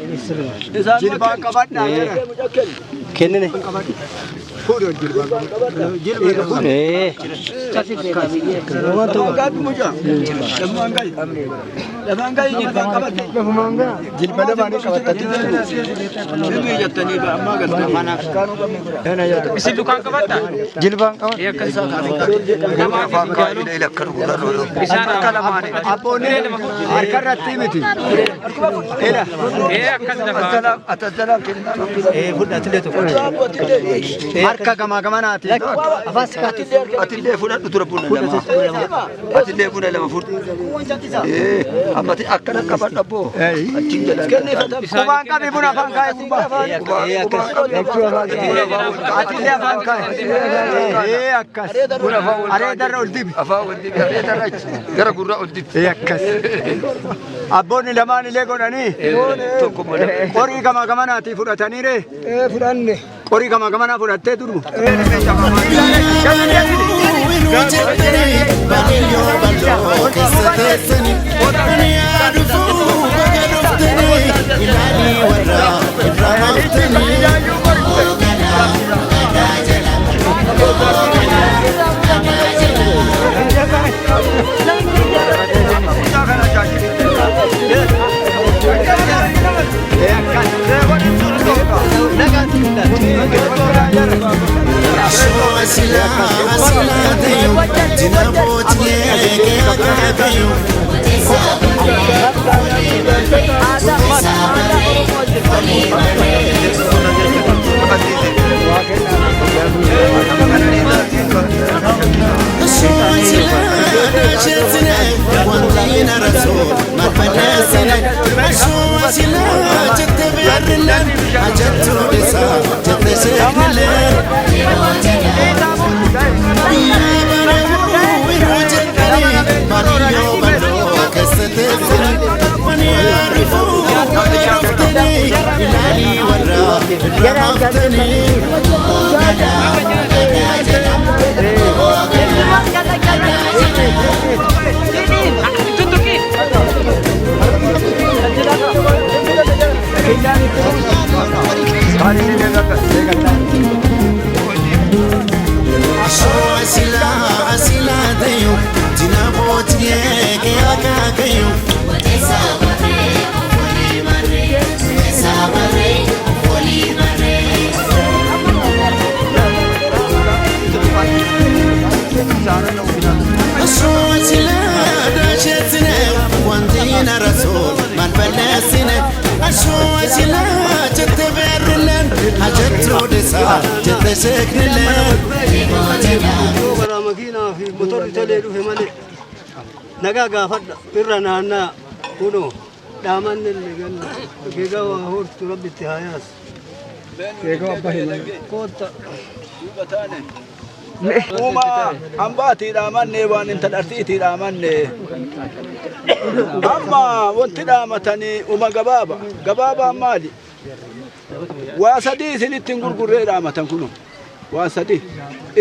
Jilbaan qabadhaa jira. Kennine. Fuudhoo jilbaan qabadhaa. Jilbaan qabadhaa. Ee. Lafaan gaadhu mucaa. Lafaan gahi. Lafaan gahi jilbaan qabadha. Jilba lamaanii qabattanii. Sirrii jettanii ammaa galtanii. Isin lukaan qabadhaa? Jilbaan qabadha. Isaan Abboonni harka irratti miti. Ela. Ee akkas lafaa. Harka gamaa gamanaati. Atillee fudhadhu tura buna lama. Atillee buna lama fudhu. Ammati akkana qabadhu abboo. Achiin jedhan. Qubaan qabi buna afaan kaa'e gubbaa. Atillee afaan kaa'e. Ee akkas. Areedarra ol dibi. Afaan wal dibi areedarra achi gara gurraa ol dibi. Ee akkas. Abboonni lamaan illee godhanii. Tokko malee. Qorii gamaa gamanaatii fudhatanii ree. Fudhanne. Qorii gamaa gamanaa fudhattee durbu. Tuttuqi. Karaa makiinaa fi motorri tolee dhufe malee nagaa gaafadha irra naannaa kunoo dhaamanne illee ganna geegaa waa hortu rabbitti haa yaasu. Eegoo abbaa himaa. Kootta. Uumaa hambaatii dhaamanne waan intal arsiitii dhaamanne. Amma wanti dhaamatanii uma gabaaba. Gabaabaan maali? Waa sadii isinitti hin gurgurree dhaamatan kunu. Waa sadii.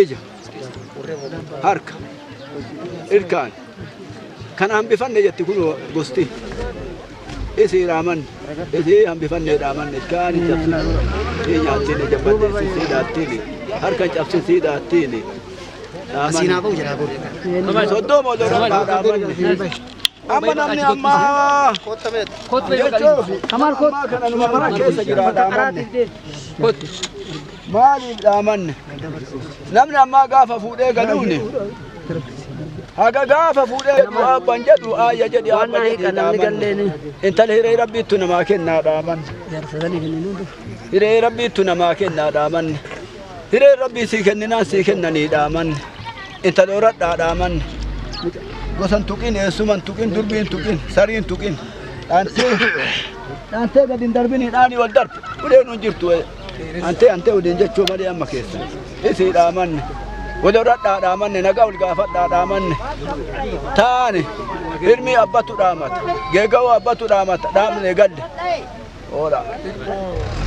Ija. Harka. Ilkaan. Kana hambifanne jetti kunu gosti. Isii dhaamanne. Isii hambifanne dhaamanne. Ilkaan hin cabsin. Sii nyaattiin ija balleessi sii dhaattiin. Harka hin cabsin sii dhaattiin. Soddoma olorraa dhaamanne. Amma namni ammaa jechuuf ammaa kana numa mana keessa jira dhaamanne. Maaliif dhaamanne? Namni ammaa gaafa fuudhee galuuni. Haga gaafa fuudhee jedhu abbaan jedhu aayya jedhi abba jedhi dhaamanne. Intala hiree rabbiittu namaa kennaa dhaamanne. Hiree rabbiittu namaa kennaa dhaamanne. Hiree rabbii sii kenninaan sii kennanii dhaamanne. Intala horadhaa dhaamanne. Gosan tuqin, eessuman tuqin, durbiin tuqin, sariin tuqin. Dhaantee dhaantee gadi hin darbini dhaanii wal darbe. Uleen hin jirtu. Antee antee waliin jechuu malee amma keessa. Isii dhaamanne. Wal horadhaa dhaamanne, nagaa wal gaafadhaa dhaamanne. Taane hirmii abbatu dhaamata. Geega'uu abbatu dhaamata. Dhaamne galle. Oola.